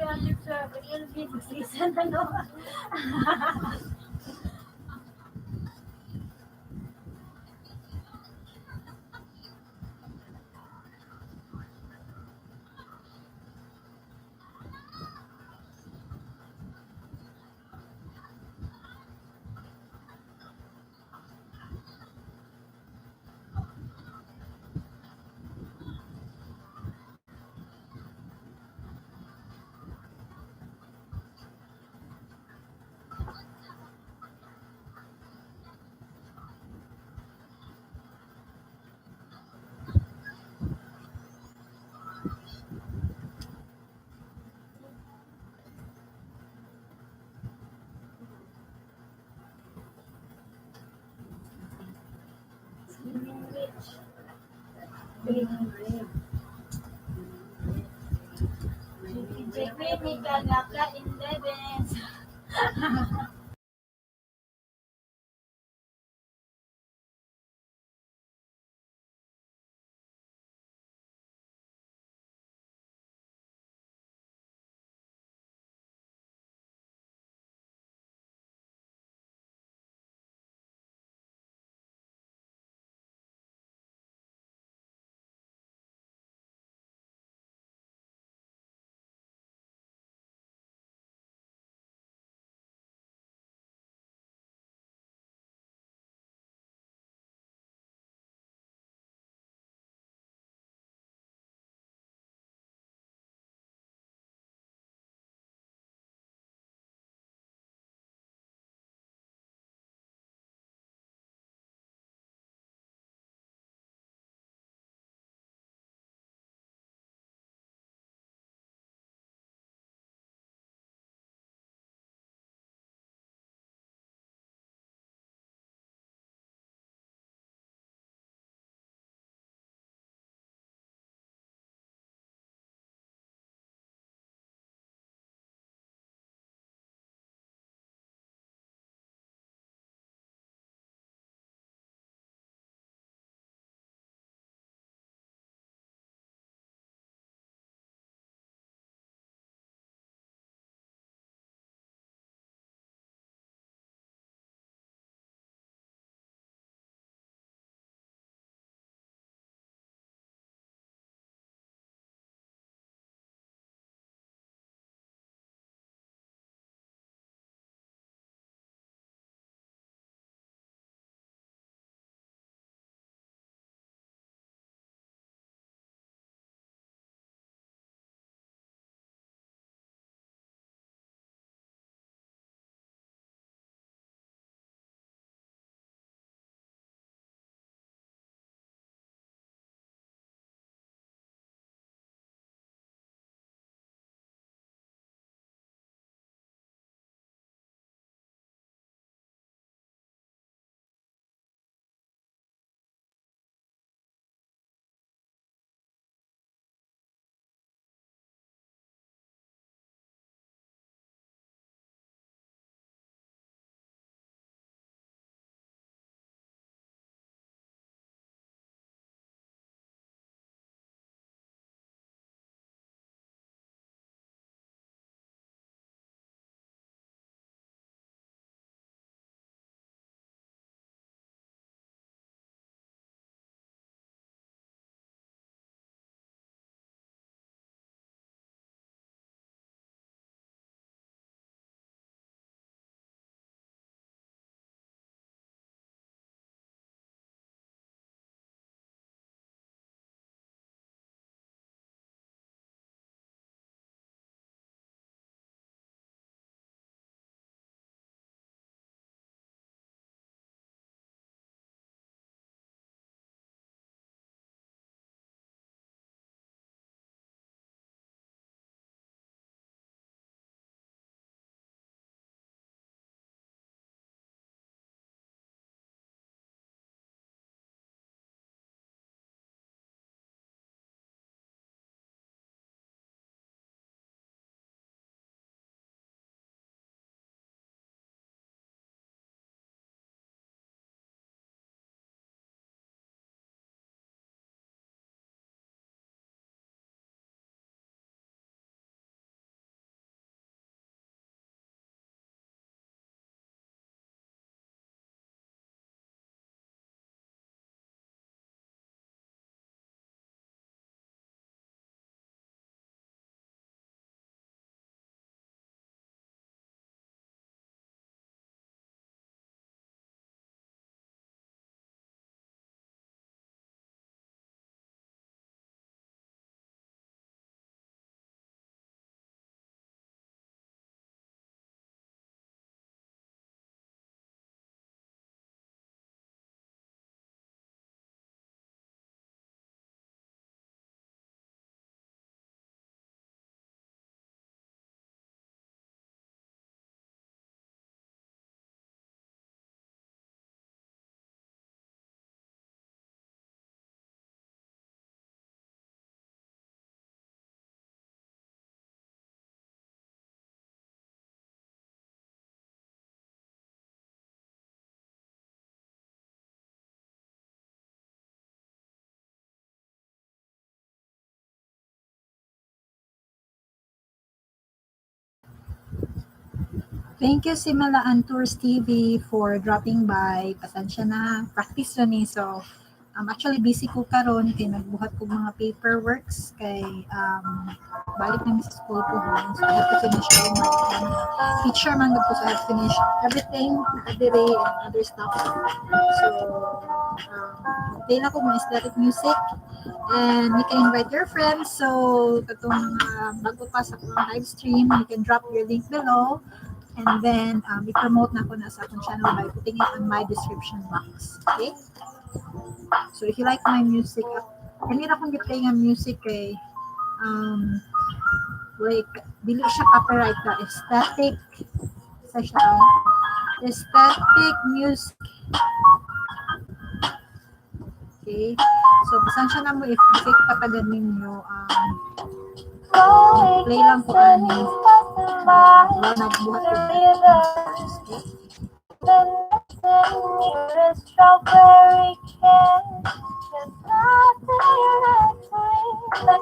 312 LB season ano. Swimming rich. JP ni Kagaka in Devens. Thank you, Similaan Tours TV, for dropping by. Pasensya na, practice na ni. So, actually busy ko karon kay nagbuhat ko mga paperworks kay balik na mi sa school ko. So, I have to finish all my teacher man gud ko, so I have to finish everything dire and other stuff. So, play na ko mga aesthetic music and you can invite your friends. So, katong mga bago pa sa akong live stream, you can drop your link below and then i-promote na ko na sa akong channel by putting it on my description box. Okay? So if you like my music, kanina akong gi-play nga music kay like dili siya copyright na aesthetic sa siya aesthetic music. Okay? So pasensya na mo if fake patagad ninyo, play lang ko ani wala nagbuhat ko. Okay? Strawberry cake. There's nothing left to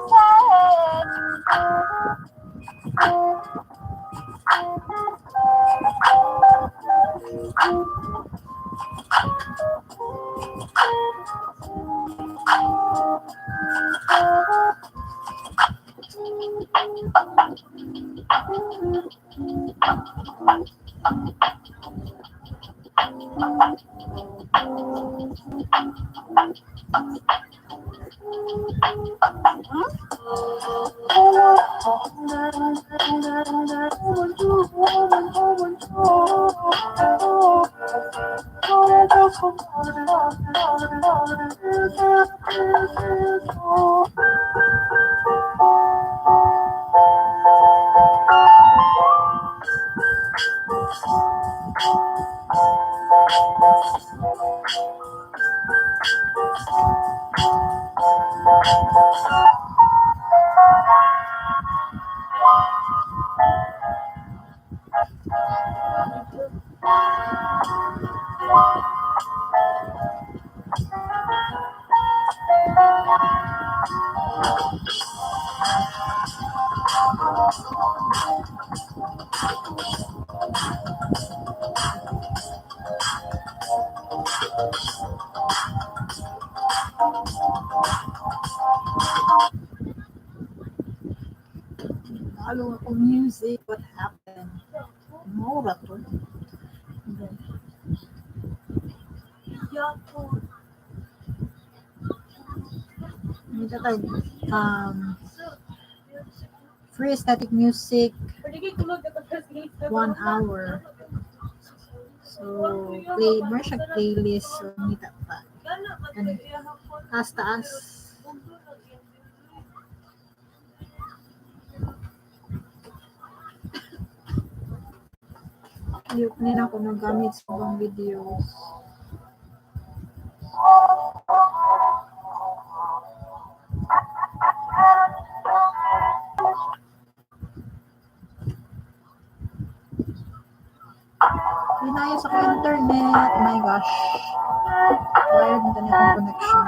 Halo ako music. What happened? Mora to. And then, Yapo. Ano tawag? Free aesthetic music, 1 hour. So, play, more siya playlist. So, ngita pa. Ano? Taas, taas. Hindi ko na ako nagamit sa ibang videos. Hinayos ako internet. My gosh. Wired na akong connection.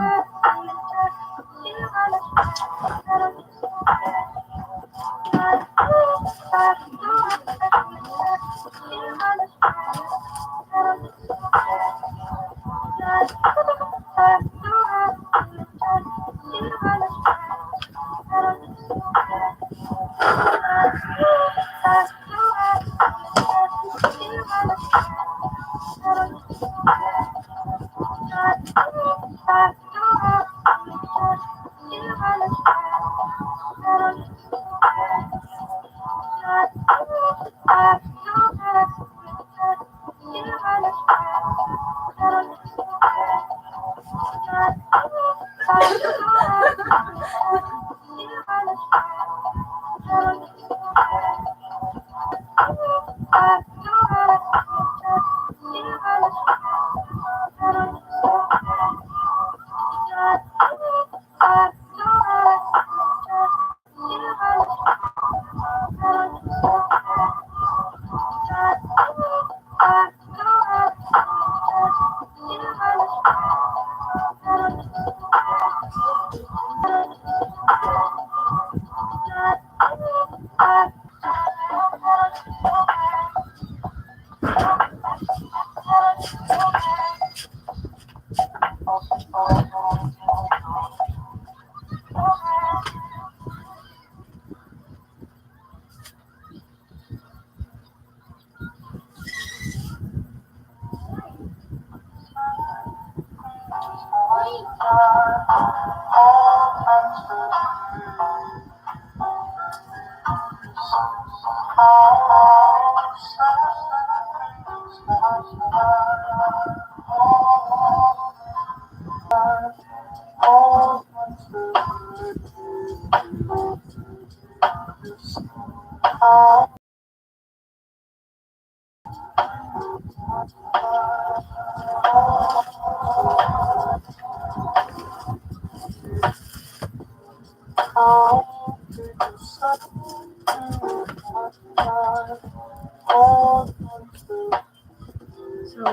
So,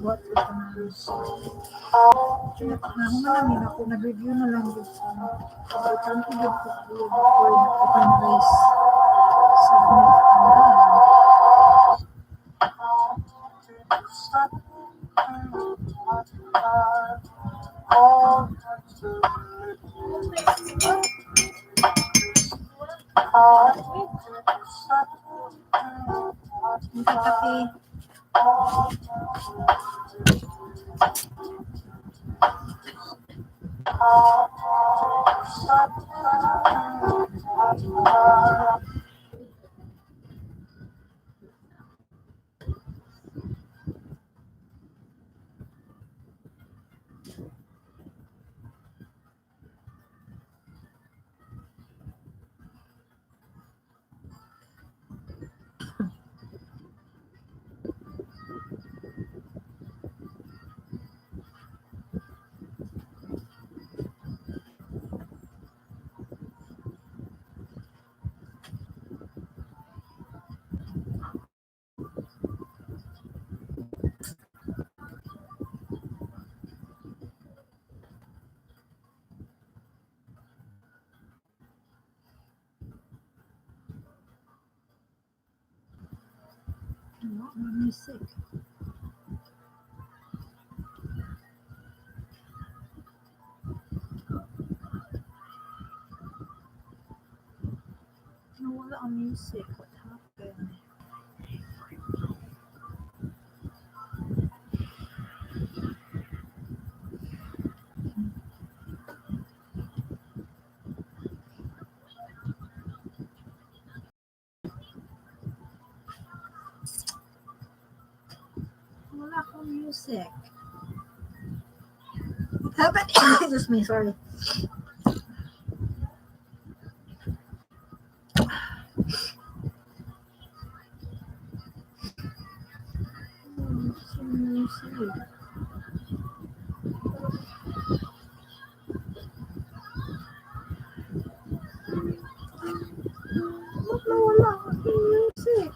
what ko na nahuman namin ako, nag-review na lang gud ko. So, karon ko gud ko before nagpa-fundraise submit na. Magkakape. Wala na music. Nawala ang music. What happened? Wala akong music. What happened? Excuse me, sorry. Some music. Ba't nawala ang aking music?